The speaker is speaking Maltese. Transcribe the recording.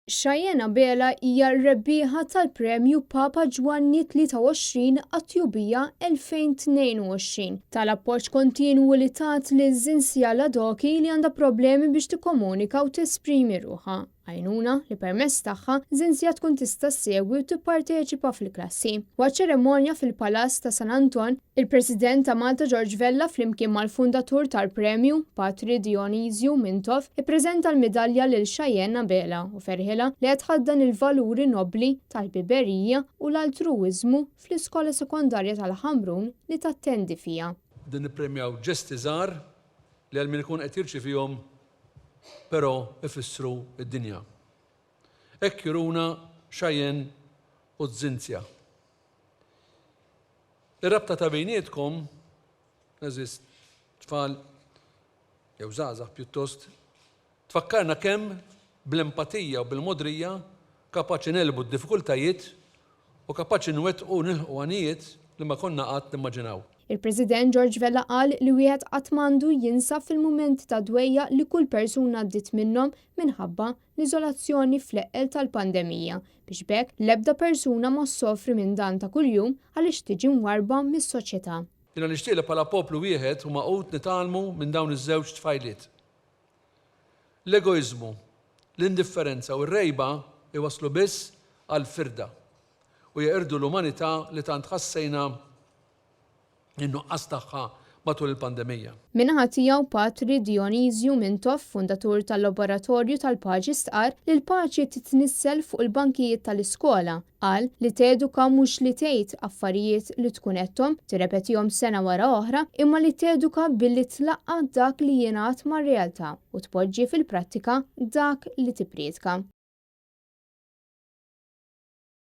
Cheyenne Abela hija r-rebbieħa tal-Premju Papa Ġwanni 23 għat-Tjubija 2022 tal-appoġġ kontinwu li tat lil Zinsia Ladoki li għandha problemi biex tikkomunika u tesprimi ruħha. Għajnuna li permezz tagħha Zinsia tkun tista' ssegwi u tipparteċipa fil-klassi. Waqt ċerimonja fil-Palazz ta' San Anton, il-President ta' Malta George Vella flimkien mal-fundatur tal-premju, Patri Dionisju Mintoff, ippreżenta l-midalja lil Cheyenne Abela u ferħilha li qed tħaddan il-valuri nobbli tal-ħbiberija u l-altruwiżmu fl-iskola sekondarja tal-Ħamrun li tattendi fiha. Qegħdin nippremjaw ġesti żgħar li għal min ikun qed jirċivihom però ifissru d-dinja. Hekk juruna Cheyenne u Zinzia. Ir-rabta ta' bejnietkom, għeżież tfal, jew żgħażagħ pjuttost, tfakkarna kemm bl-empatija u bil-mogħdrija kapaċi negħlbu d-diffikultajiet u kapaċi nwettqu u nilħqu għanijiet li ma konna qatt nimmaġinaw. Il-President George Vella qal li wieħed qatt m'għandu jinsa fil-mumenti ta' dwejjaq li kull persuna għaddiet minnhom minħabba l-iżolazzjoni fl-eqqel tal-pandemija biex b'hekk l-ebda persuna ma ssofri minn dan ta' kuljum għaliex tiġi mwarrba mis-soċjetà. Jiena nixtieq li bħala poplu wieħed u magħqud nitgħallmu minn dawn iż-żewġ tfajliet. L-egoiżmu, l-indifferenza u r-rgħiba jwasslu biss għall-firda u jeqirdu l-umanità li tant ħassejna in-nuqqas tagħha matul il-pandemija. Min-naħa tiegħu Patri Dionisju Mintoff, fundatur tal-Laboratorju tal-Paċi stqarr li l-paċi titnissel fuq il-bankijiet tal-iskola. Qal li teduka mhux li tgħid affarijiet li tkun għedthom, tirrepetihom sena wara oħra, imma li teduka billi tlaqqa' dak li jingħad mar-realtà u tpoġġi fil-prattika dak li tipprietka.